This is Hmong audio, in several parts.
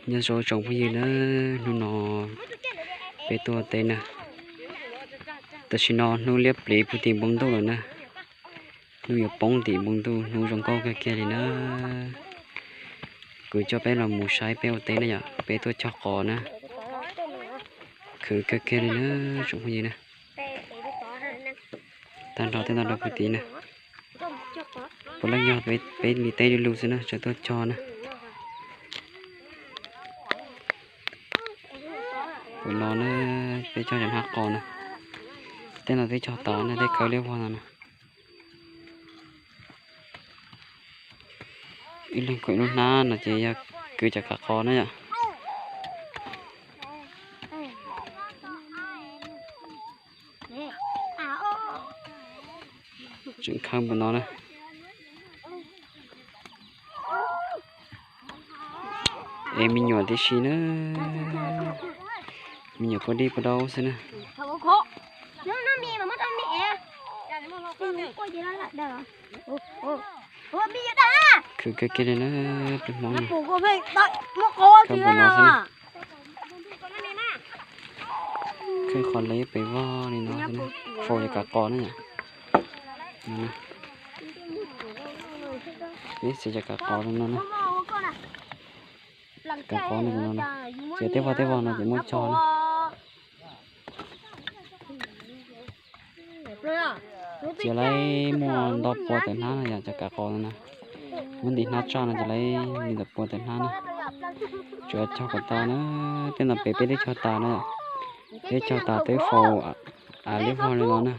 Nyob zoo tsoom phooj ywg na, hnub no peb tuaj teb na. Tam sim no hnub liab pliv puag tim npoo ntuj lawm na. Hnub yuav poob tim npoo ntuj, hnub zoo nkauj kawg kiag li na. Kuv coj peb los mus saib peb ua teb na yom, peb tuaj cog qos na. Khwv kawg kiag li na, tsoom phooj ywg na. Tag nrho tej no rau puag tid na. Puav leej yog peb li teb li lus xwb na, tseem tuaj cog na. Tus no na, peb cog cov hnab qos na. Tej no twb cog tas na, tej khawb liab vog no na. Ib leeg khwv lub hnab no ces yog khwv cov kav qos na yom. Tseem khawb npaum no na. Es me nyuam tib si na, me nyuam puag dib puag daub xwb na. Khwv kawg kiag li na, peb Hmoob na. Khawb npaum no xwb na. Khwb qhov leb pes vog li no xwb na, faus cov kav qos na yom. Peb txiav cov kav qos li no na. Kav qos no, txiav tej vog tej vog no ces muab cog na. Txiav lawm muaj ntau pua tawm hnab no yom, cov kav qos no na. Muab ntim hnab tsaj no ces lawm li ntawm pua tawm hnab na. Tsuas cog kom tas na, tej no pem peb twb cog tas na yom. Peb cog tas twb faus av liab vog li no na.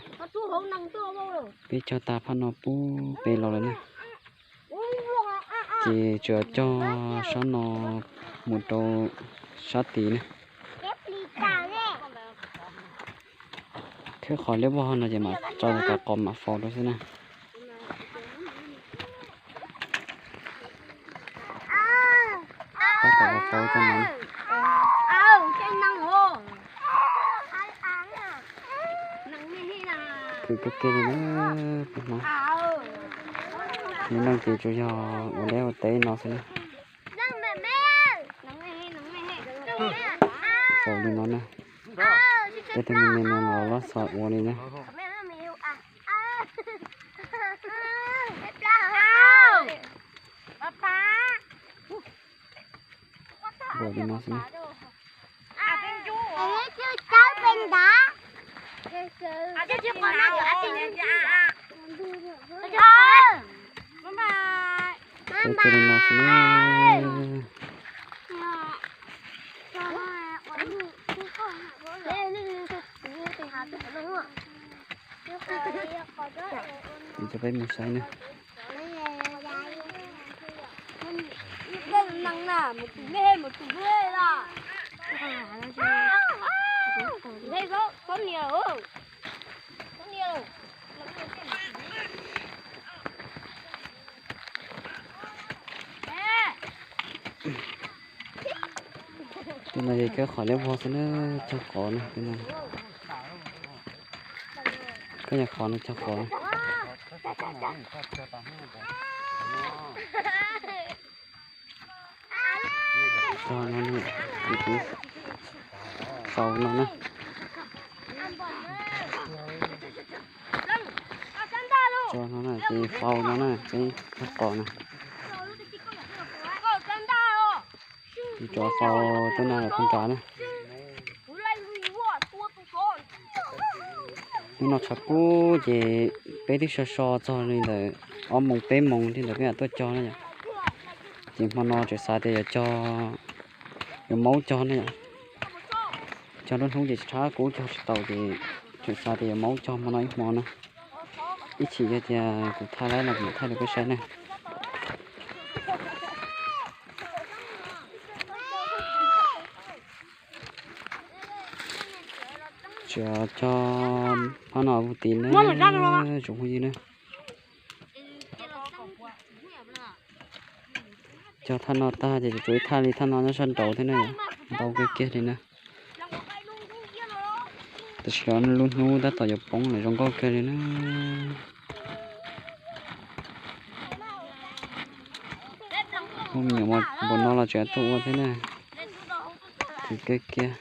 Peb cog tas phaj no pub pem los lawm na. Ces tsuas cog sab no mus rau sab tid na. Khwb qhov liab vog no ces mam tso cov kav qos mam faus rau xwb na. Tab tom faus cov no. Khwv kawg kiag li na, peb Hmoob. Lub neej ces tsuas yog ua liaj ua teb no xwb na. Faus li no na. Peb tej me me no los loj xav ua li na. Npaum li no xwb na. Peb cia li no xwb na. Ces coj peb mus saib na. Tej no ces khawb qhov liab vog xwb na, cog qos na tej no. Khawb cov qos no cog qos na. Cog no na, faus no na. Cog no na ces faus no na, peb cog qos na. Ces rov faus tej no lawm puag nrad na. Hnub no tshav kub ces peb twb so so txog li ntawm ob moos peb moos li ntawd peb mam tuaj cog na yom. Ces hmo no tseem xav tias yuav cog, yuav maub cog na yom. Cog lub hnub ces tshav kub cog tsis tau ces tseem xav tias yuav maub cog hmo no ib hmo na. Ib chim yog tias kuv thaij laib no kuv mam thaij rau peb saib na. Tsuas cog phab no puag tid na, tsoom phooj ywg na. Cog thaj no tag ces tsuas ib thaj li thaj no nyob sab nraud thiab na, ntau kiag kiag li na. Tam sim no lub hnub tab tom yuav poob lawm, zoo nkauj kawg li na. Muaj me nyuam mos npaum no los tseem tuaj ua thiab na. Khwv kiag kiag.